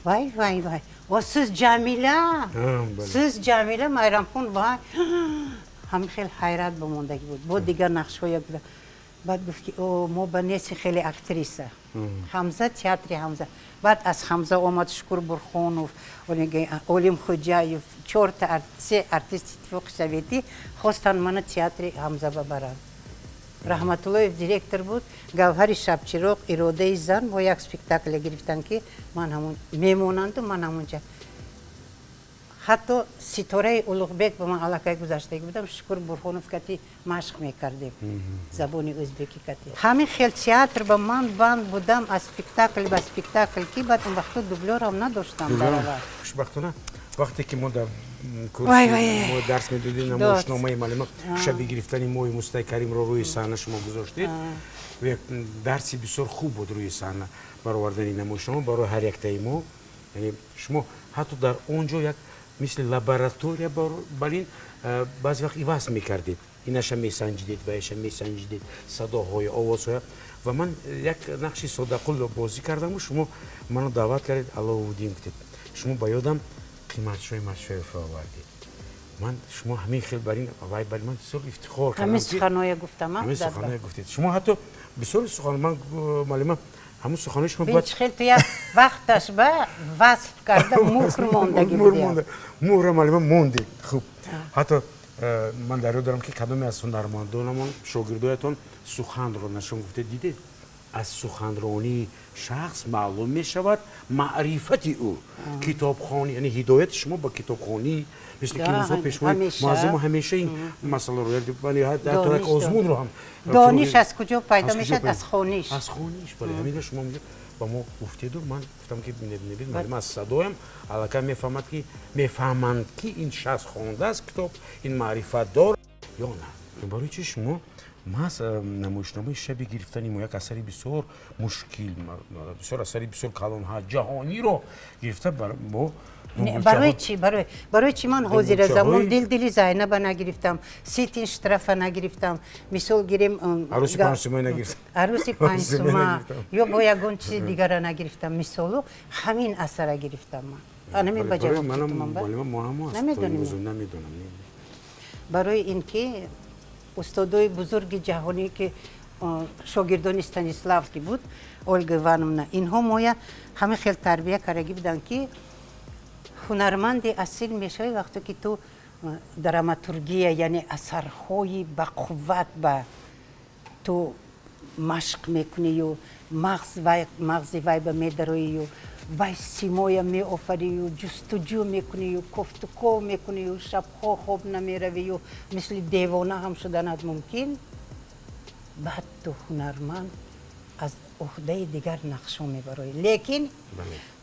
вай, вай, вай, о, siz Ҷамила, siz Ҷамила, Майрамхон, вай, ҳамин хел ҳайрат бомондагӣ буд. Бо дигар нақшҳоя буда. Баъд гуфт, ки о, мо ба неси хеле актриса Ҳамза, театри Ҳамза. Баъд аз Ҳамза омад Шукур Бурхонов, Олим Хуҷаев, чорта, се артисти Иттифоқи Советӣ хостанд мана театри Ҳамза бабаранд. Раҳматуллоев директор буд. «Гавҳари шабчироқ», «Иродаи зан» бо як спектакле гирифтанд, ки ман ҳамун мемонанду ман ҳамунҷа. Ҳатто «Ситораи Улуғбек» ба ман аллакай гузаштагӣ будам. Шукур Бурхонов кати машқ мекардем забони ӯзбекӣ кати. Ҳамин хел театр ба ман банд будам, аз спектакл ба спектакл, ки баъд он вақто дублёрам надоштам дар аввал. Хушбахтона, вақте ки мо дар курси мо дарс медодем, намоишномаи муаллима «Шаби гирифтани моҳи» Мустаи Каримро рӯи саҳна шумо гузоштед. Як дарси бисёр хуб буд рӯи саҳна баровардани намоишнома барои ҳар яктаи мо. Яъне шумо ҳатто дар он ҷо як Мисли лаборатория бар ин баъзе вақт иваз мекардед, инаша месанҷидед, ваяша месанҷидед, садоҳои, овозҳоя. Ва ман як нақши Содақулро бозӣ кардаму шумо маро даъват кардед. Аловуддин, гуфтед, шумо ба ёдам Қиматшои Машоевро овардед. Ман шумо ҳамин хел бар ин вай бар ман бисёр ифтихор кардам. Ҳамин суханое гуфтам. Ҳамин суханое гуфтед шумо, ҳатто бисёри сухан ман, муаллима, ҳамун суханои шумо. Бин, чӣ хел ту як вақташ ба васф карда муҳр мондагӣ. Муҳр монда, муҳра, муаллима, мондед. Хуб, ҳатто ман дар ёд дорам, ки кадоме аз ҳунармандонамон, шогирдоятон, суханро нашон гуфтед: «Дидед, аз суханронии шахс маълум мешавад маърифати ӯ, китобхонӣ». Яъне ҳидояти шумо ба китобхонӣ, мисли ки рӯзҳо пешвои муаззаму ҳамеша ин масъаларо, ҳатто як озмунро ҳам. Дониш аз куҷо пайдо мешавад? Аз хониш. Аз хониш, бале. Ҳаминро шумо ба мо гуфтеду ман гуфтам, ки небид, муаллима аз садоям аллакай мефаҳмад, ки мефаҳманд, ки ин шахс хондааст китоб, ин маърифатдор ё на. Барои чи шумо маҳз намоишномаи «Шаби гирифтани мо», як асари бисёр мушкил, бисёр асари бисёр калонҳа ҷаҳониро гирифта бо Барои чи, барои чи ман ҳозира замон «Дил дили Зайнаба» нагирифтам, «Ситин штрафа» нагирифтам, мисол гирем? «Арӯси панҷсума» нагирифтам. «Арӯси панҷсума» ё бо ягон чизи дигара нагирифтам. Мисолу ҳамин асара гирифтам ман. Анамин ба ҷавоб. Намедонам. Барои ин ки устодои бузурги ҷаҳонӣ, ки шогирдони Станиславский буд, Ольга Ивановна, инҳо моя ҳамин хел тарбия кардагӣ буданд, ки ҳунарманди асил мешавӣ, вақте ки ту драматургия, яъне асарҳои бақувват ба ту машқ мекунию мағзи вай ба медароию вай симоя меофарию ҷустуҷӯ мекунию кофтуков мекунию шабҳо хоб намеравию мисли девона ҳам шуданат мумкин. Баъд ту ҳунарманд аз уҳдаи дигар нақшо мебароӣ. Лекин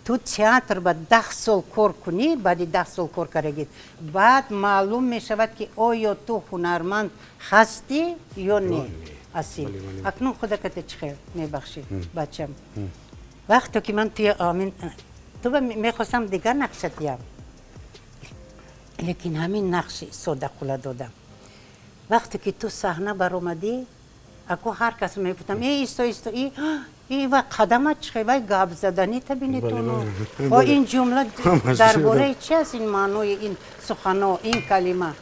ту театр ба 10 сол кор кунӣ, баъди 10 сол кор кардагӣ, баъд маълум мешавад, ки оё ту ҳунарманд ҳастӣ ё не асил. Акнун худакате чӣ хел мебахшӣ, бачам, вақте ки ман туя амин ту мехостам дигар нақша диҳам, лекин ҳамин нақши Содақула додам. Вақте ки ту саҳна баромадӣ, ако ҳар кас мегуфтам: «Э, исто, исто, и ва қадамат чӣ, вай гап заданита бинетону о ин ҷумла дар бораи чи аст, ин маънои ин сухано, ин калима».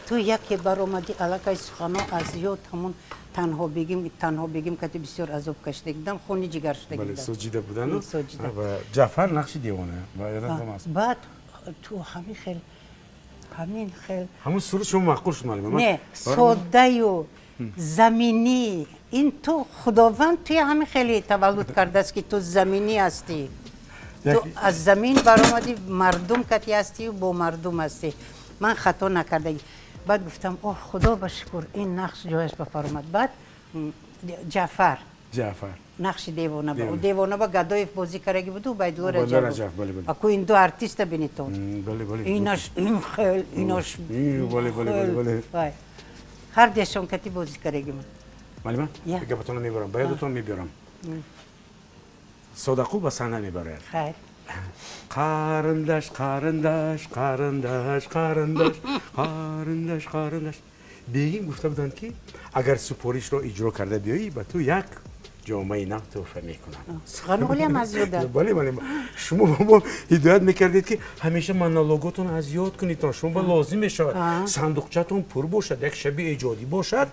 Ту яке баромадӣ, аллакай сухано аз ёд, ҳамун «Танҳо бегим», «Танҳо бегим» кати бисёр азоб кашида будам, хуни ҷигар шуда будам. Соҷида будану Ҷафар нақши девона. Баъд ту ҳамин хел, ҳамин хел. Ҳамун сурат шумо маъқул шуд, муаллима? Не, соддаю заминӣ. Ин ту худованд туя ҳамин хеле таваллуд кардааст, ки ту заминӣ ҳастӣ. Ту аз замин баромадӣ, мардум кати ҳастию бо мардум ҳастӣ. Ман хато накардагӣ. Баъд гуфтам: «Оҳ, худо ба шукр, ин нақш ҷояш ба фаромад». Баъд Ҷафар. Ҷафар. Нақши девона ба девона ба Гадоев бозӣ кардаги буду Убайдулло Раҷабов. Аку ин ду артиста бинитон, инаш ин хел, инаш. Ҳар дуяшон кати бозӣ кардагимон. Малима, гапатонро мебарам, ба ёдатон мебиёрам. Содақул ба саҳна мебарояд. Хайр. «Қарындаш, қарындаш, қарындаш, қарындаш, қарындаш, қарындаш». Бегим гуфта буданд, ки агар супоришро иҷро карда биёӣ, ба ту як ҷомаи нав тӯҳфа мекунам. Суханолиам аз ёда. Бале, шумо ба мо ҳидоят мекардед, ки ҳамеша монологотон аз ёд кунедтон, шумо ба лозим мешавад, сандуқчатон пур бошад, як шаби эҷодӣ бошад,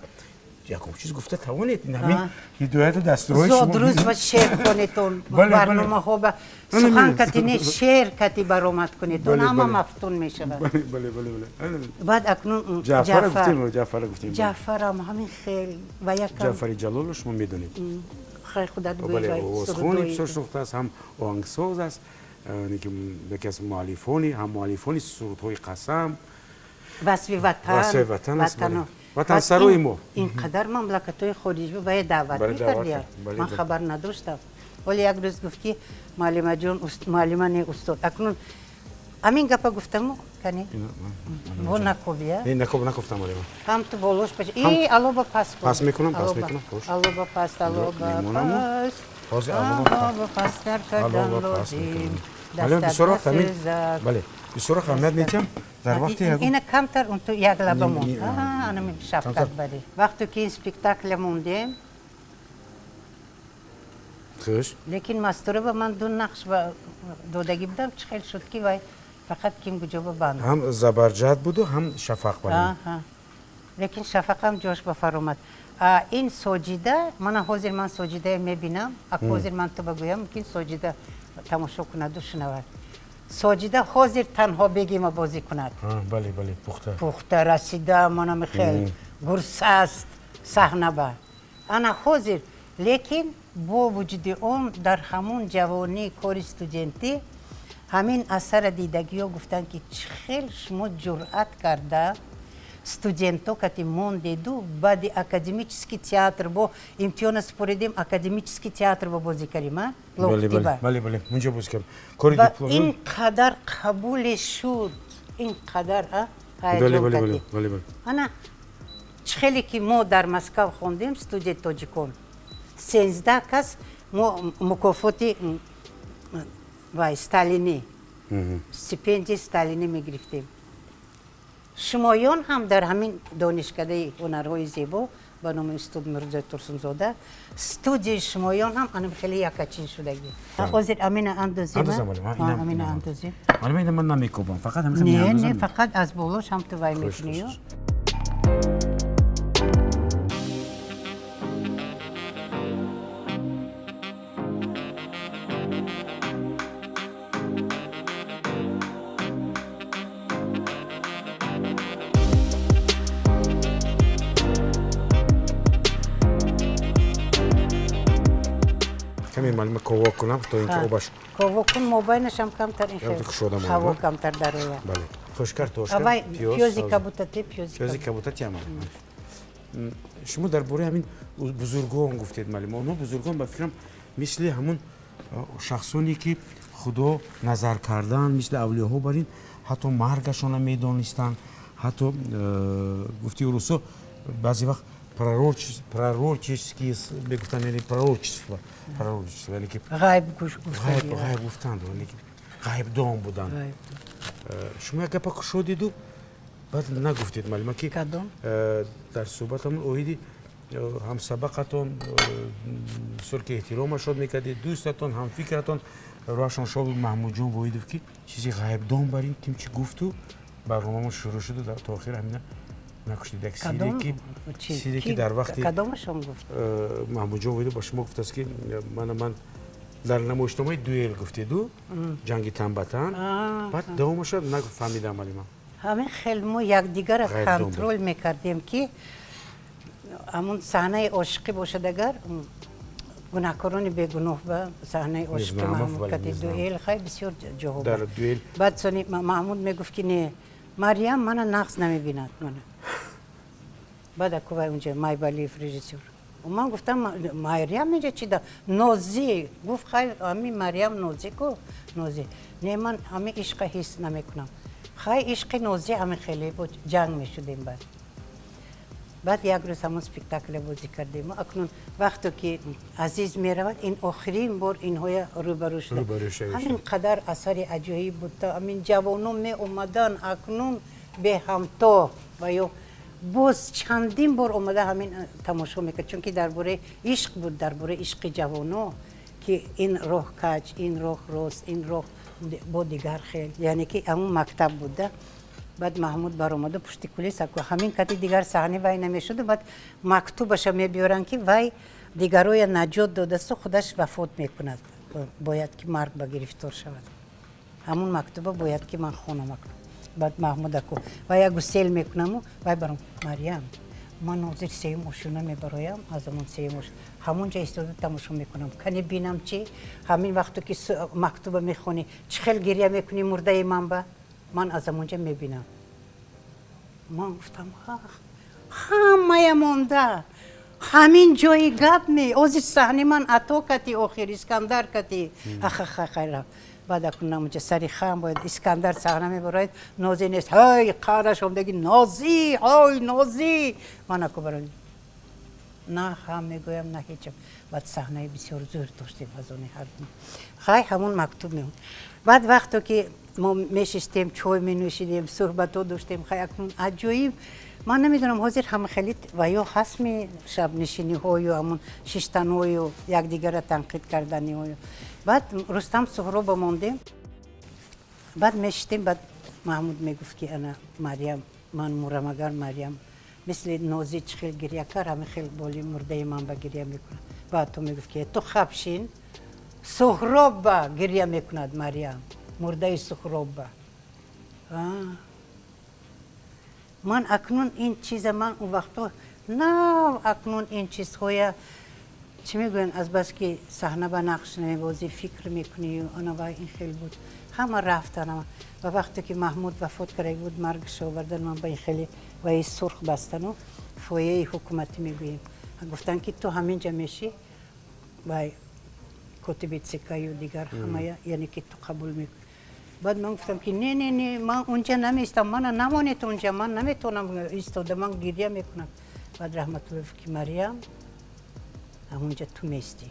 ягон чиз гуфта тавонед. Ин ҳамин ҳидояту дастурҳои. Зодрӯз ба шеър хонетон, барномаҳо ба сухан кати не, шеър кати баромад кунедон, ҳама мафтун мешавад. Баъд акнун Ҷафара гуфтем. Ҷафарам ҳамин хел ва якам. Ҷафари Ҷалолро шумо медонед. Хай, худат. Гӯй. Овозхони бисёр шинохта аст, ҳам оҳангсоз аст, яке аз муаллифони, ҳам муаллифони сурудҳои «Қасам», «Васфи ватан». «Васфи ватан» аст, ватансарои мо. Ин қадар мамлакатҳои хориҷӣ бая даъват мекардия, ман хабар надоштам. Вале як рӯз гуфт, ки муаллимаҷон, муаллима не, устод, акнун ҳамин гапа гуфтаму кани во накобия. Не, накоб накофтам, муаллима. Ҳам ту болош баш и алоба пас кун. Пас мекунам, пас мекунам. Алоба пас, алоба пас. Ҳозир алоба пастар кардан лозим. Бале, бисёр вақт ҳамин, бале. Бисёр аҳамият медиҳам дар вақти ина камтар он ту як лаба монд. Ана шафқат бари. Вақте ки ин спектакля мондем, хуш. Лекин Мастура ба ман ду нақш додагӣ будам, чӣ хел шуд ки вай фақат ким куҷо банд. Ҳам Забарҷад буду, ҳам Шафақ бале. Лекин Шафақам ҷош ба фаромад. Ин Соҷида, мана ҳозир ман Соҷидая мебинам, ак ҳозир ман ту багӯям, мумкин Соҷида тамошо кунаду шунавад. Соҷида ҳозир танҳо бегима бозӣ кунад. Бале, бале, пухта. Пухта расида, мана михел гурсаст саҳна ба. Ана ҳозир, лекин бо вуҷуди он дар ҳамун ҷавонӣ кори студентӣ ҳамин асара дидагиҳо гуфтанд, ки чӣ хел шумо ҷуръат карда студентҳо кати мондеду баъди академический театр бо имтиҳона супоридем, академический театр бо бозӣ кардем, а? Локтиба. Бале, бале, унҷо бозӣ кардем. Кори Ва диплом. ин қадар қабуле шуд, ин қадар Бале, ҳаяҷон бале, кардем. бале, бале. Ана чӣ хеле ки мо дар Москав хондем, студия тоҷикон, 13 кас мо мукофоти вай Сталинӣ, стипендияи Сталинӣ мегирифтем. Шумоён ҳам дар ҳамин донишкадаи ҳунарҳои зебо ба номи устод Мирзои Турсунзода студияи шумоён ҳам анам хеле якачин шудагӣ. Ҳозир амина андозем. Андозам, бале. Амина андозем. Малима, ина ман намекӯбам, фақат ҳамин Не, не, меандозам. фақат аз болош ҳам ту вай Хуш, мекунӣ. хуш. Каме, малима, ковок кунам, то ин ки обаш Ковок кун, мобайнашам камтар ин Камтар кушода монда. ҳаво камтар дарояд. Бале. Хуш, картошка, Вай пиёз, пиёзи сабз. кабутати, пиёзи Пиёзи кабутати ам. Шумо дар бораи ҳамин бузургон гуфтед, малима. Онҳо бузургон, ба фикрам, мисли ҳамун шахсоне ки Худо назар кардан, мисли авлиёҳо бар ин ҳатто маргашонро медонистанд, ҳатто гуфти русо баъзе вақт пророческий мегуфтанд, яъне пророчество, пророчество, яъне ки ғайб гуфтагӣ. Ғайб гуфтанд, яъне ки ғайбдон буданд. Ғайб. Шумо як гапа кушодиду баъд нагуфтед, малима, ки Кадом? Дар суҳбатамон оиди ҳамсабақатон, бисёр ки эҳтиромашон мекардед, дӯстатон, ҳамфикратон, роҳашон шод, Маҳмудҷон Воҳидов, ки чизи ғайбдон бар ин ким чӣ гуфту барномамон шурӯъ шуду то охир ҳамина накуштед. Як сире Кадом? ки Чӣ? сире ки дар вақти Кадомашон гуфт? Маҳмудҷон Воҳидов ба шумо гуфтааст, ки мана ман дар намоишномаи дуэл гуфтеду ҷанги тан ба тан, баъд давомаша нафаҳмидам, малима. Ҳамин хел мо якдигарро Ғайбдон буд. контрол мекардем, ки ҳамун саҳнаи ошиқӣ бошад, агар гунаҳкорони бегуноҳ ба саҳнаи ошиқӣ Незнамов, Маҳмуд бале, кати Незнамов. дуэл хай бисёр ҷоҳо Дар буд. дуэл. Баъд сони Маҳмуд мегуфт, ки не, Марьям мана нағз намебинад мана. Баъд аку вай унҷа Майбалиев режиссёр. Ман гуфтам, Марьям инҷа чи да Нозӣ гуфт, хай ҳамин Марьям Нозӣ ку Нозӣ. Не, ман ҳамин ишқа ҳис намекунам. Хай ишқи Нозӣ ҳамин хеле буд, ҷанг мешудем баъд. Баъд як рӯз ҳамон спектакле бозӣ кардем. Акнун вақте ки Азиз меравад, ин охирин бор инҳоя рӯбарӯ шуда. Рӯбарӯ шавӣ. Ҳамин қадар асари аҷоиб буд, та ҳамин ҷавонон меомадан, акнун беҳамто ва ё боз чандин бор омада ҳамин тамошо мекард, чунки дар бораи ишқ буд, дар бораи ишқи ҷавоно, ки ин роҳ каҷ, ин роҳ рост, ин роҳ бо дигар хел, яъне ки ҳамун мактаб буда. Баъд Маҳмуд баромаду пушти кулиса ку ҳамин кати дигар саҳна вай намешуду, баъд мактубаша мебиёранд, ки вай дигароя наҷот додасту худаш вафот мекунад, бояд ки марг ба гирифтор шавад. Ҳамун мактуба бояд ки ман хонам акнун. Баъд Маҳмуд аку вай як гусел мекунаму вай баром, Марьям, ман ҳозир сеюм ошёна мебароям, аз ҳамон сеюм ош ҳамон ҷа истода тамошо мекунам, кани бинам чи ҳамин вақто ки мактуба мехонӣ, чӣ хел гиря мекунӣ мурдаи ман ба ман аз ҳамон ҷа мебинам. Ман гуфтам, ҳамая монда ҳамин ҷои гап ме озир саҳни ман ато кати охир Искандар кати ахахахайра. Баъд акун намунҷа сари хам бояд Искандар саҳна мебарояд, Нозӣ нест, ҳай қараш омдаги Нозӣ, ҳой Нозӣ, ман аку баром на хам мегӯям, на ҳечам. Баъд саҳнаи бисёр зӯр доштем аз они ҳар. Хай ҳамун мактуб меомад. Баъд вақто ки Мо мешиштем, чой менӯшидем, суҳбатҳо доштем. Хай, акнун аҷоиб, ман намедонам, ҳозир ҳама хеле ва ё ҳастми шабнишиниҳою ҳамун шиштанҳою якдигара танқид карданиҳою. Баъд Рустам Суҳроба мондем, баъд мешиштем, баъд Маҳмуд мегуфт, ки ана, Марьям, ман мурам, агар Марьям мисли Нозӣ чӣ хел гиря кард, ҳамин хел боли мурдаи ман ба гиря мекунад. Баъд ту мегуфт, ки ту хабшин, Суҳроб ба гиря мекунад Марьям, мурдаи Суҳроб ба. Ман акнун ин чиза, ман он вақто нав акнун ин чизҳоя, чӣ мегӯянд, азбаски саҳна ба нақш намебозӣ, фикр мекунӣ, ана ва ин хел буд. Ҳама рафтан. Ва вақте ки Маҳмуд вафот карда буд, маргаш овардан, ман ба ин хеле ваи сурх бастану фояи ҳукуматӣ мегӯем, гуфтанд, ки ту ҳаминҷа мешӣ, вай котиби ЦК-ю дигар ҳамая, яъне ки ту қабул мекунӣ. Баъд ман гуфтам, ки не, не, не, ман унҷа намеистам, мана намонед унҷа, ман наметавонам истода, ман гиря мекунам. Баъд Раҳматулло гуфт, ки Марьям, ҳамунҷа ту меистӣ,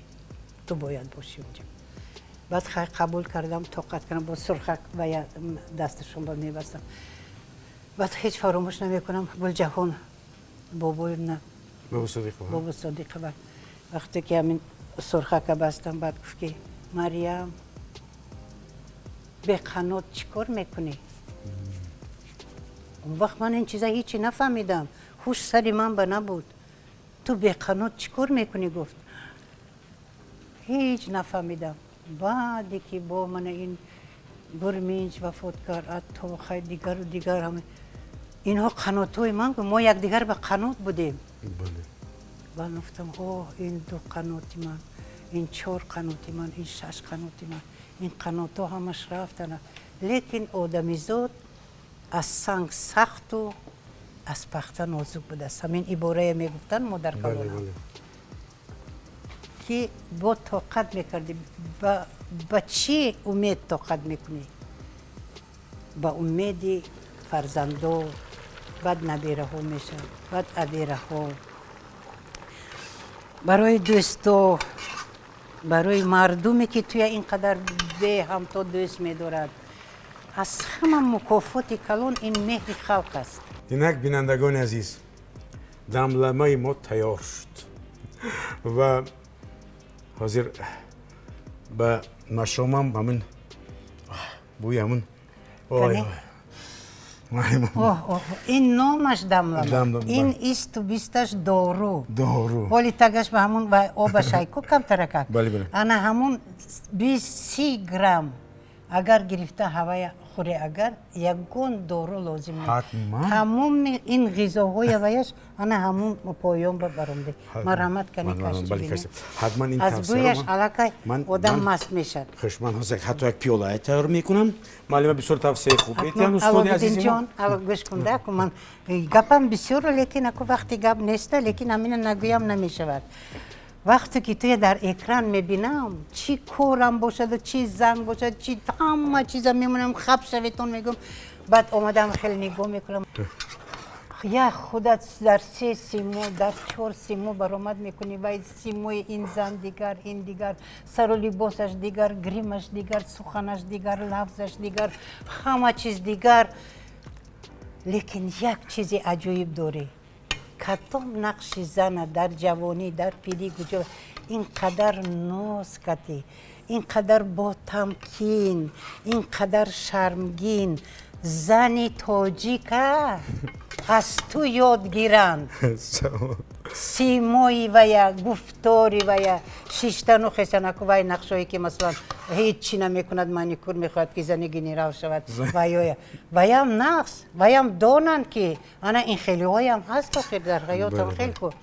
ту бояд бошӣ унҷа. Баъд хай, қабул кардам, тоқат кардам, бо сурхак ва дасташон ба мебастам. Баъд ҳеҷ фаромӯш намекунам, Гулҷаҳон Бобоевна, Бобо Содиқова, вақте ки ҳамин сурхака бастам, баъд гуфт, ки Марьям, беқанот чӣ кор мекунӣ? Он вақт ман ин чиза ҳечи нафаҳмидам, ҳуш сари ман ба набуд. Ту беқанот чӣ кор мекунӣ, гуфт. Ҳеҷ нафаҳмидам. Баъде ки бо мана ин Гурминҷ вафот кард, ато хай, дигару дигар, ҳама инҳо қанотҳои ман, мо якдигар ба қанот будем. Баъд гуфтам: о, ин ду қаноти ман, ин чор қаноти ман, ин шаш қаноти ман, ин қанотҳо ҳамаш рафтанд. Лекин одамизод аз санг сахту аз пахта нозук будааст. Ҳамин иборае мегуфтанд модаркалонам, ки бо тоқат мекардӣ. Ба чӣ умед тоқат мекунӣ? Ба умеди фарзандо, баъд набераҳо мешавад, баъд абераҳо, барои дӯсто, барои мардуме, ки туя ин қадар беҳамто дӯст медорад. Аз ҳама мукофоти калон ин меҳри халқ аст. Инак, бинандагони азиз, дамламаи мо тайёр шуд ва ҳозир ба машомам ҳамин бӯи ҳамин. Ин номаш дамлама, ин исту бисташ дору. Дору. Ҳоли тагаш ба ҳамун оба шайку камтаракак, ана ҳамун 20-30 грамм агар гирифта ҳавая хӯре, агар ягон дору лозим нест. Тамоми ин ғизоҳои ҳаваяш ана ҳамун поён ба баромде. Марҳамат, кани. Ҳатман ин. Аз бӯяш аллакай одам маст мешавад. Хуш, ман ҳозир ҳатто як пиёла тайёр мекунам. Муаллима бисёр тавсияи хуб метиҳанд, устоди азизи. Ҷон, гӯш кунда, ман гапам бисёро, лекин аку вақти гап неста, лекин ҳамина нагӯям намешавад. Вақте ки туя дар экран мебинам, чӣ корам бошаду, чӣ занг бошад, чӣ, ҳама чиза мемонам, хаб шаветон мегӯм. Баъд омадам, хеле нигоҳ мекунам, як худат дар се симо, дар чор симо баромад мекунӣ. Вай симои ин зан дигар, ин дигар, сару либосаш дигар, гримаш дигар, суханаш дигар, лафзаш дигар, ҳама чиз дигар. Лекин як чизи аҷоиб дорӣ: кадом нақши зана дар ҷавонӣ, дар пирӣ, куҷо ин қадар ноз кардӣ, ин қадар ботамкин, ин қадар шармгин зани тоҷика аз ту ёд гиранд. Симои вая, гуфтори вая, шиштану хесанаку, вай нақшое ки, масалан, ҳеҷ чӣ намекунад, маникюр мехоҳад, ки зани генерал шавад, ваёя ваям нақс, ваям донанд, ки ана ин хелиҳоям ҳаст охир дар ҳаётам хел ку.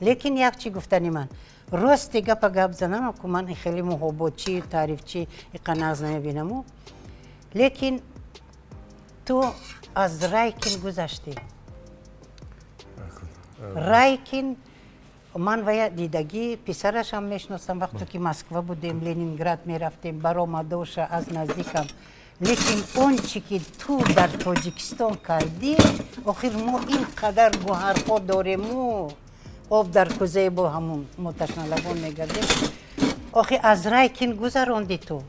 Лекин як чӣ гуфтани ман, рости гапа гап занам, ку ман ин хеле муҳобботчӣ, таърифчӣ иқа нағз намебинаму, лекин ту аз Райкин гузаштӣ. Райкин, ман вая дидагӣ, писарашам мешиносам. Вақте ки Москва будем, Ленинград мерафтем, баромадоша аз наздикам. Лекин он чӣ ки ту дар Тоҷикистон кардӣ, охир мо ин қадар гӯҳарҳо дорему, об дар кӯзаи бо ҳамун мо ташналабон мегардем. Охир аз Райкин гузаронди ту.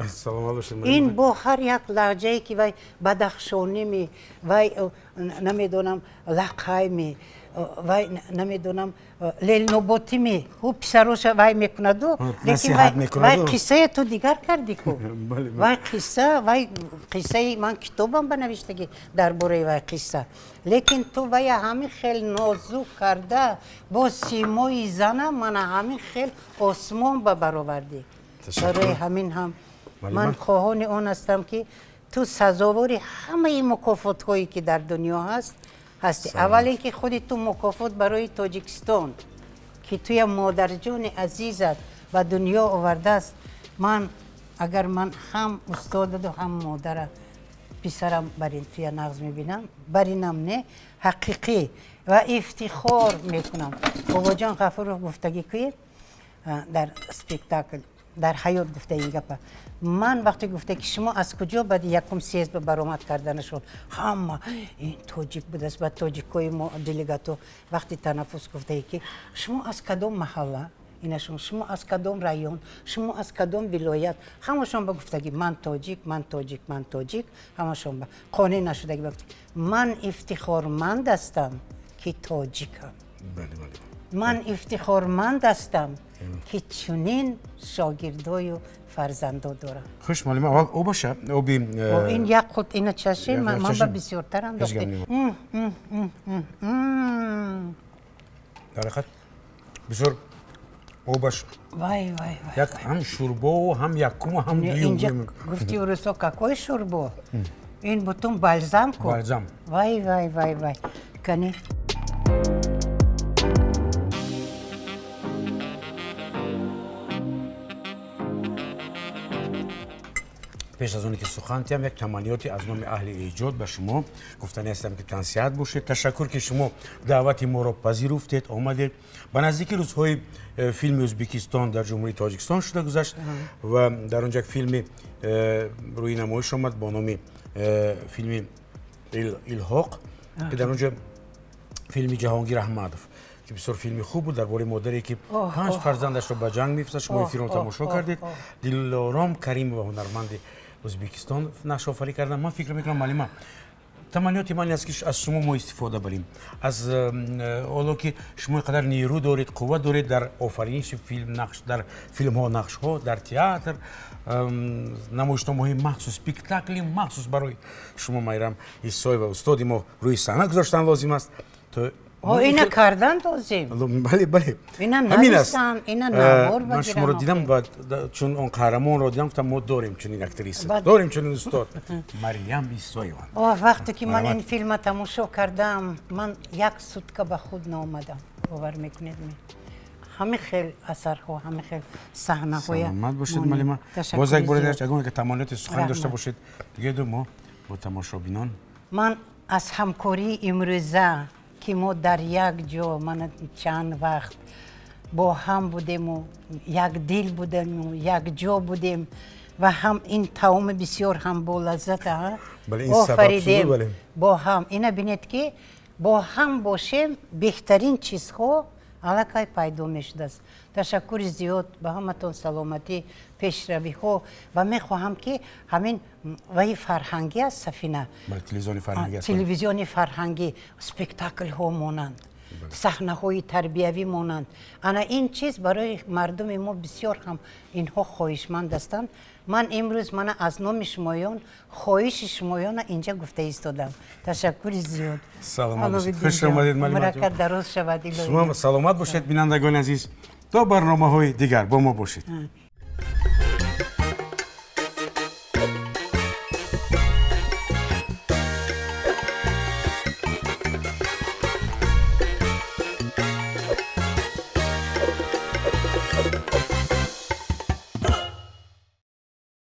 Саломат бошед. Ин бо ҳар як лаҳҷае ки вай бадахшоними, вай намедонам лақайми, вай намедонам лелноботими, ӯ писароша вай мекунаду, лекин вай қиссае ту дигар кардӣ ку. Вай қисса, вай қиссаи ман китобам ба навиштагӣ дар бораи вай қисса, лекин ту вая ҳамин хел нозук карда бо симои зана мана ҳамин хел осмон ба баровардӣ. Барои ҳамин ҳам ман хоҳони он ҳастам ки ту сазовори ҳамаи мукофотҳое ки дар дунё ҳаст ҳастӣ. Аввал ин ки худи ту мукофот барои Тоҷикистон ки туя модарҷони азизат ба дунё овардааст. Ман агар ман ҳам устодаду ҳам модара писарам бар ин туя нағз мебинам, бар инам не, ҳақиқӣ ва ифтихор мекунам. Бобоҷон Ғафуров гуфтагӣ ки дар спектакл дар ҳаёт гуфта ин гапа. Ман вақте гуфта ки шумо аз куҷо баъди якум съезд ба баромад карданашон ҳама ин тоҷик будааст, ба тоҷикои мо делегато вақти танаффус гуфтае ки шумо аз кадом маҳалла инашон, шумо аз кадом район, шумо аз кадом вилоят, ҳамашон ба гуфтагӣ ман тоҷик, ман тоҷик, ман тоҷик, ҳамашон ба қонеъ нашудагӣ ба ман ифтихорманд ҳастам ки тоҷикам. Ман ифтихорманд ҳастам ки чунин шогирдою фарзандо дорам. Хуш муаллима, аввал обаша оби ин як худ ина чаши ман ба бисёртар андохте. Дар ҳақиқат бисёр обаш вай вай вай як ҳам шӯрбо ҳам якуму ҳам дуюм. Инҷа гуфти урусо какой шӯрбо? Ин бутун балзам ку. Балзам. Вай вай вай вай. Кани пеш аз оне ки сухан тиҳам, як таманниёте аз номи аҳли эҷод ба шумо гуфтанӣ ҳастам ки тансиҳат бошед. Ташаккур ки шумо даъвати моро пазируфтед, омадед. Ба наздики рӯзҳои филми Ӯзбекистон дар Ҷумҳурии Тоҷикистон шуда гузашт ва дар он ҷо як филми рӯи намоиш омад бо номи филми Илҳоқ, ки дар он ҷо филми Ҷаҳонгир Аҳмадов ки бисёр филми хуб буд дар бораи модаре ки 5 фарзандашро ба ҷанг мефирстад. Шумо ин филмро тамошо кардед. Дилором Каримова ҳунарманди Ӯзбекистон нақшофарӣ карданд. Ман фикр мекунам муаллима, таманниёти ман ин аст ки аз шумо мо истифода барем, аз ҳоло ки шумо ин қадар нерӯ доред, қувват доред дар офариниши филм, нақш дар филмҳо, нақшҳо дар театр, намоишномаҳои махсус, спектакли махсус барои шумо Майрам Исоева устоди мо рӯи саҳна гузоштан лозим аст. Ина кардан лозим. Бале, бале. Ина навистан, ина навор ман шуморо дидам ва чун он қаҳрамонро дидам, гуфтам мо дорем чунин актриса, дорем чунин устод Марьям Исоева. Вақте ки ман ин филма тамошо кардам, ман як сутка ба худ наомадам. Бовар мекунед ми? Ҳамин хел асарҳо, ҳамин хел саҳнаҳоя. Саломат бошед муаллима. Боз як бори дигар агар ки таманниёти сухан дошта бошед, дигар мо бо тамошобинон. Ман аз ҳамкории имрӯза ки мо дар як ҷо мана чанд вақт бо ҳам будему, як дил будему, як ҷо будем ва ҳам ин таоми бисёр ҳам бо лаззат офаридем бо ҳам. Ина бинед ки бо ҳам бошем, беҳтарин чизҳо аллакай пайдо мешудааст. Ташаккури зиёд ба ҳаматон, саломатӣ, пешравиҳо ва мехоҳам ки ҳамин ваи фарҳангӣ аст сафина, телевизиони фарҳангӣ, спектаклҳо монанд, саҳнаҳои тарбиявӣ монанд. Ана ин чиз барои мардуми мо бисёр ҳам инҳо хоҳишманд ҳастанд. Ман имрӯз мана аз номи шумоён хоҳиши шумоёна инҷа гуфта истодам. Ташаккури зиёд. Саломат бошед. Хуш омадед муаллима. Баракат дароз шавад. Шумо саломат бошед бинандагони азиз. То барномаҳои дигар бо мо бошед.